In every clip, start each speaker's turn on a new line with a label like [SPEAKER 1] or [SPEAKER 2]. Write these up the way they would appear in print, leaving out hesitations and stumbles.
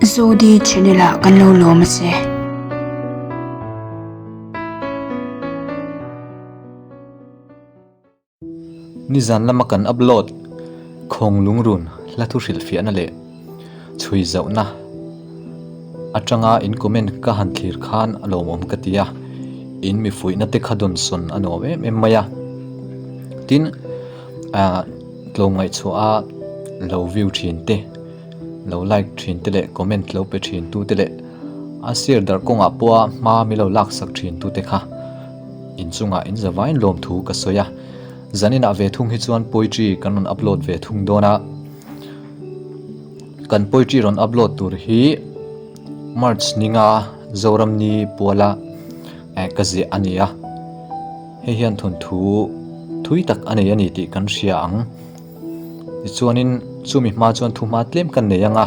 [SPEAKER 1] Zodi channel ah kan lo lawm a che.
[SPEAKER 2] Nizan lama kan upload Khawng Lungrun hla thu hrilhfiahna leh chhui zauhna atanga in comment ka han thlir khan a lawmawm ka ti a, in mi fuihna te kha dawnsawn a nuam em em mai a. Tin, ah tlawmngaihchhuah a lo view thin te. Lo like thin te leh comment lo pe thin tu te leh a sir darh kawngah pawha hma mi lo lak sak thin tu te kha inchungah in zavaiin lawmthu ka sawi a. Zaninah ve thung hi chuan poetry kan rawn upload ve thung dawn a. Kan poetry rawn upload tur hi March ninga Zoram ni puala eh ka ziah a ni a. Hei hian thawnthu thui tak a nei a ni tih kan hria ang. Tichuanin chumi hma chuan thu hma tlem kan nei ang a,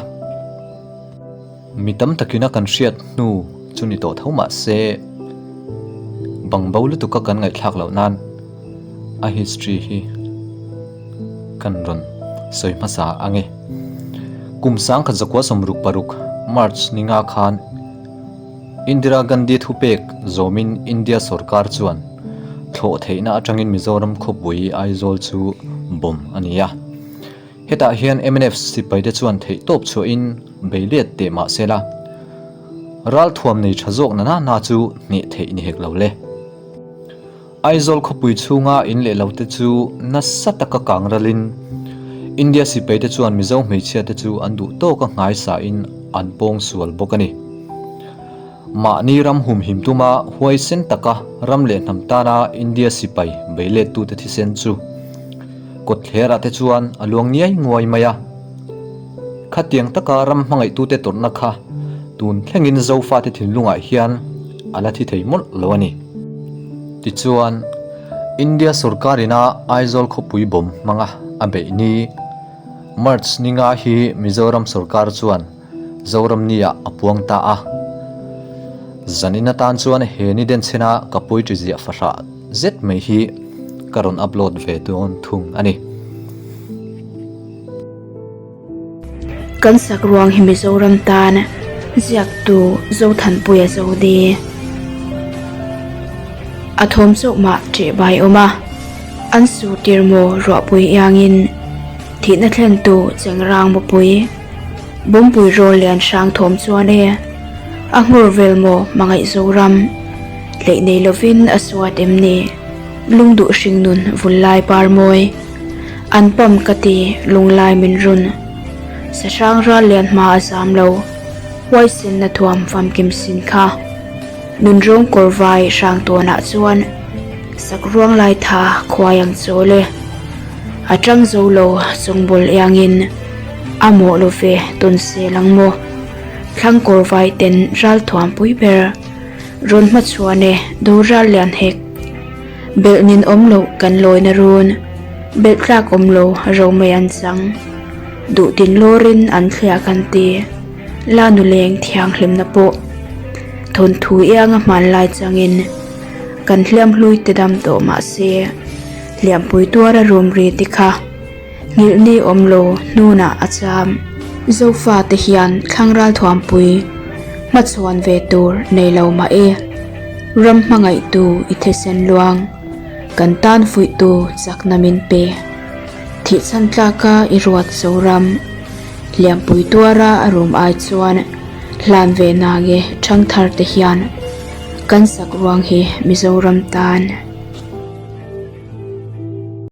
[SPEAKER 2] mi tam takina kan hriat hnu chu ni tawh tho mah se bang bo lutuka kan ngaihthlak loh nan a history hi kan rawn sawi hmasa ang e. Kum sangkhat zakua 66 March ni nga khan Indira Gandhi thupek zawmin India sorkar chuan thlawh theihna atangin Mizoram khawpui Aizawl chu bomb a ni a. Hetah hian mnf sipaite chuan theihtawp chhuahin bei let teh mah se la, ralthuam nei tha zawk na na chu hneh theih ni hek lo le. Aizawl khawpui chhunga in leh lo te chu nasa taka kang ralin India sipaite chuan Mizo hmeichhia te chu an duh tawka nghaisain an pawng sual bawk a ni. Mahni ram humhim tuma huaisen taka ram leh hnam tana India sipai bei lettute thisen chu kawtthlerah te chuan a luang ngiai nguai mai a. Khatiang taka ram hmangaihtute tawrhna kha tun thlengin Zofate thinlungah hian a la thi thei mawlh lo a ni. Tichuan, India sorkarina Aizawl khawpui bawm hmanga a beih ni March ni nga hi Mizoram sorkar chuan Zoram ni-ah a puang ta a. Zanin atan chuan he ni denchhena ka poetry ziah fahrah zet mai hi ka rawn upload ve dawn thung a ni.
[SPEAKER 1] Kan sak ruang hi Mizoram tan ziaktu Zothanpuia Zodi a thawm chauh mah ṭeh bai awm a, an sur tir maw ruahpui iangin thihna thlentu chengrang mawpui Bawmpui rawl lian hrang thawm chuan e a nghur vel maw hmangaih Zoram hleih nei lovin a suat em ni lungduh hringnun vul lai par mawi. An pam ka ti, lunglai min run. Sahrang ral lian hma a zam lo, huaisenna thuam famkim sin kha. Nunrawng kawr vai hrang tawnah chuan sak ruang lai tha khuai ang chawl e. A tang zo lo chawngbawlh iangin a mawh lo ve tawn sel ang maw. Thlang kawr vai ten ral thuam pui ber rawn hmachhuan e do ral lian hek. Belh nin awm loh kan lawina run, belh tlak awm lo ro mai an chang. Duh tin lawrin an thliah kan ti, la nuleng thianghlimna pawh. Thawnthu ianga hmanlai changin kan hliam hlui te dam tawh mah se, hliampui tuara rum ri te kha nghilh ni awm lo hnunah a cham. Zofa te hian thlang ralthuampui hmachhuan ve tur nei lo mah e. Ram hmangaihtu i thisen luang, kan tan fuihtu chakna min pe. Thihchhan tlaka i ruat Zoram, hliampui tuara a rum ai chuan hlan ve nange ṭhangthar te hian kan sak ruang hi Mizoram tan.